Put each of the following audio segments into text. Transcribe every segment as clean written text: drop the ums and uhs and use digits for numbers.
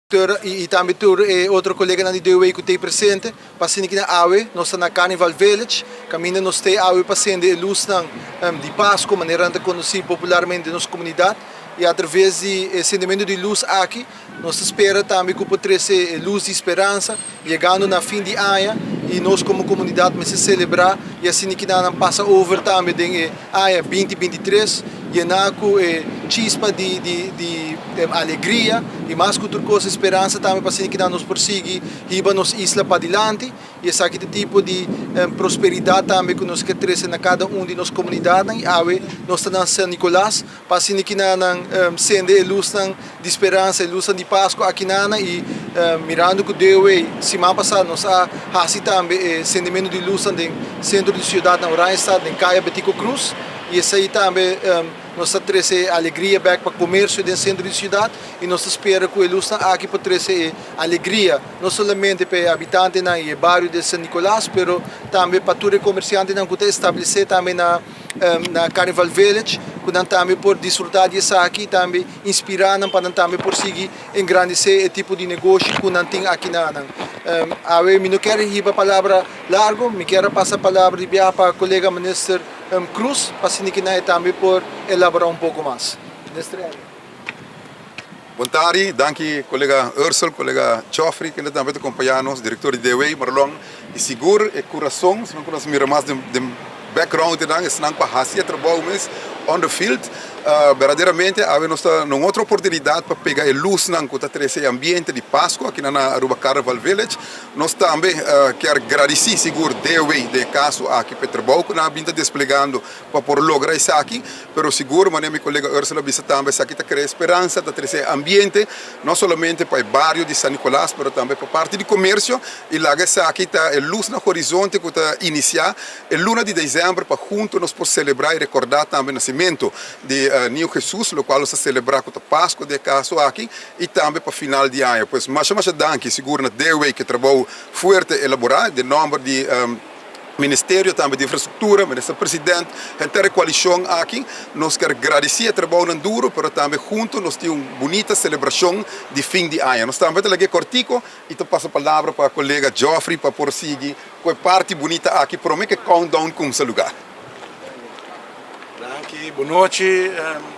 Tur y tambe tur e otro coleganan di DOW cu t'ey presente pa asina ki na awe nos ta na Carnival Village caminda nos t'ey awe pa sende e luznan di Pasco manera nan ta conoci popularmente den nos comunidad y a traves di e sendemento di luz aki nos ta spera tambe cu por trece e luz di speransa yegando na fin di aña y nos como comunidad mester celebra y asina ki nan pasa over tambe den e aña 2023 yena cu e chispa di di di alegria y mas cu tur cos e speransa tambe pa asina ki nan nos por sigui hiba nos isla padilanti y esaki ta tipo di prosperidad tambe cu nos ke trece na cada un di nos comunidadnan y awe nos ta na San Nicolas Pa asina ki nan nan sende e lusnan di speransa, e lusnan di Pasku aki nan i mirando ku Dewey siman pasá nos a hasi tambe e sendimentu di lusnan den sentro di siudat na Oranjestad den Kaya Betico Cruz i esei tambe nos ta trese e alegria bèk pa komersio den sentro di siudat i nos ta spera ku e lusnan aki por trese e alegria no solamente pa e habitantenan i e bario di San Nicolas pero tambe pa tur e komersiantenan ku ta establesé tambe na na Carnival Village ku nan tambe por disfruta di esaki i tambe inspirá nan pa nan tambe por sigui engrandesé e tipo di negoshi ku nan tin aki na nan. Awe mi no kier hiba palabra largo, mi kier a pasa palabra di biaha pa kolega Minister Cruz pa asina ki nan e tambe por elaborá un poko mas. Minister Eric. Bon tardi, danki kolega Ursel, kolega Geoffrey kende tambe ta kompañá nos, direktor di DOW, Marlon, i sigur e kurason, si nan ku nos mira mas den den background nan, esnan ku a hasi e trabou mes on the field. Berdaderamente awe nos ta na un otro oportunidat pa pega e lusnan ku ta trese e ambiente di Pasku aki na Aruba Carnival Village. Nos tambe kier gradisí sigur DOW den e kaso aki pa e trabou ku nan a bin ta desplegando pa por logra esaki, pero sigur manera mi kolega Ursula a bisa tambe esaki ta krea speransa, ta trese ambiente no solamente pa e bario di San Nicolas pero tambe pa parti di komersio i laga esaki ta e lus na horizonte ku ta inisiá e luna di desèmber pa hunto nos por selebrá i rekordá tambe nasementu di Niño Jesus lokual nos ta selebrá ku ta Paskua den e kaso aki i tambe pa final di aña. Pues masha masha danki sigur na Dewey ku e trabou fuerte elaborá den nòmber di. Ministerio tambe di Infrastructura, Minister President, henter e coalicion aki. Nos kier gradici e trabounan duro, pero tambe hunto nos tin un bunita celebracion di fin di aña. Nos tambe ta laga e cortico y ta pasa palabra pa colega Geoffrey pa por sigui cu e parti bunita aki prome cu e countdown cumsa lugar. Danki, bon nochi,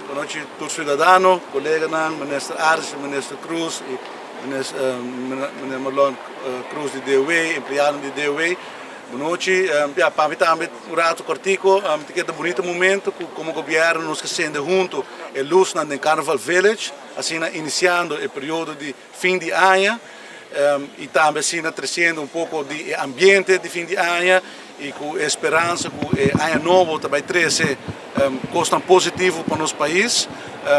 bon nochi tur ciudadano, coleganan, Minister Arends, Minister Cruz y Meneer Marlon Cruz di DOW, empleadonan di DOW. Bon nochi, ya pa mi tambe un rato kortiko, mi ta kere ta bunito momento ku komo gobièrnu nos ke sende huntu e lusnan den Carnival Village, asina inisiando e periodo di fin di aña i tambe asina tresiendo un poko di e ambiente di fin di aña i ku e speransa ku e aña nobo ta bai trese kosnan positivo pa nos pais.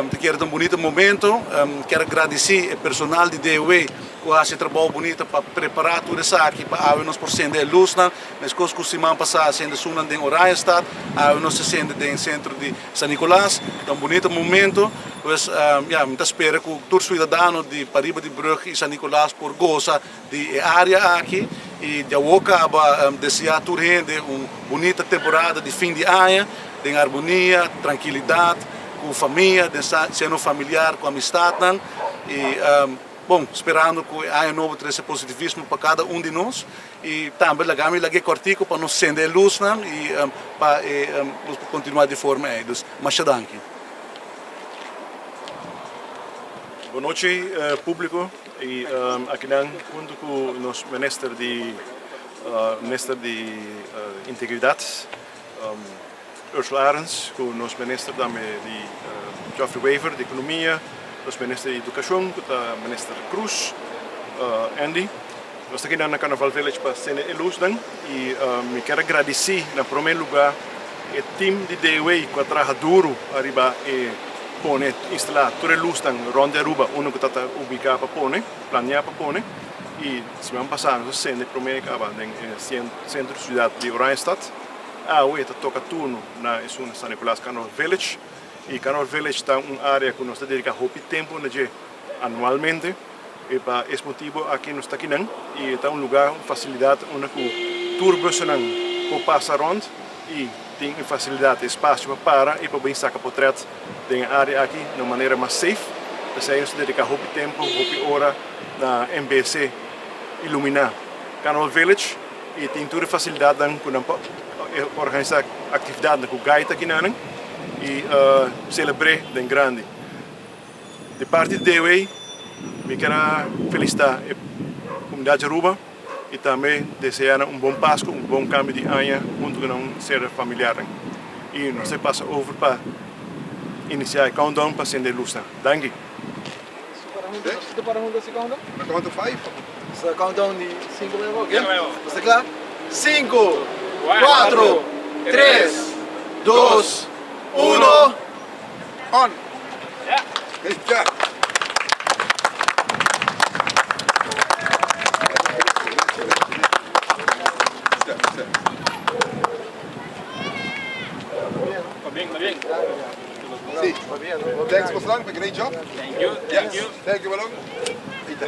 Mi ta kere ta un bunito momento, mi kier a gradisí e personal di DOW ku hasi trabou bunito pa prepará tur esaki pa awe nos por sende e lusnan, meskos ku siman pasá a sende esunnan den Oranjestad, awe nos ta sende den sentro di San Nicolas. Ta un bunito momento, pues ya, mi ta spera ku tur suidadano di pariba di brug i San Nicolas por gosa di e área aki i di awor kaba deseá tur hende un bunita temporada di fin di aña den armonia, trankilidat, ku famia, den seno familiar, ku amistatnan i bon, sperando ku e aña nobo trese positivismo pa kada un di nos i tambe laga mi laga e kòrtiku pa nos sende e lusnan i pa e nos por kontinuá di forma ei. Dus masha danki. Bon nochi públiko i akinan huntu ku nos minister di minister di integridat Ursula Arends ku nos minister tambe di Geoffrey Wever di ekonomia, nos minister di edukashon ku ta minister Cruz Andy. Nos ta akinan na Carnaval Village pa sende e lusnan i mi kier a gradisí na promé lugá e team di DOW ku a traha duru ariba e pone instalá tur e lusnan rònt di Aruba unda ku ta ta ubiká pa pone, planeá pa pone i siman pasá nos a sende promé kaba den e sentro di siudat di Oranjestad. Awe ta toka turno na esun na San Nicolas Carnaval Village i Carnaval Village ta un área ku nos ta dediká hopi tempu na dje anualmente. E pa es motibo aki nos ta akinan y e ta un lugar, un facilidad unda cu tur busonan por pasa rond y tin e facilidad, e espacio pa para y pa bin saca potret den e area aki na un manera mas safe. P'esei nos ta dediká hopi tempu, hopi ora na MBC iluminá Carnival Village i tin tur e fasilidatnan ku nan por organisá aktividatnan ku gaita kinanan i selebr'é den grandi. Di parti di DOA mi kier a felisitá e komunidat di Aruba i tambe deseá nan un bon Pasku, un bon kambio di aña huntu ku nan ser familiarnan. I nos ta pasa over pa inisiá e countdown pa sende e lusnan. Danki. Sinku, kuatro, tres, dos, uno. On! Ja! Si. Thanks Boslang, great job. Thank you, thank you. Thank you, Balong. Thank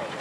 you.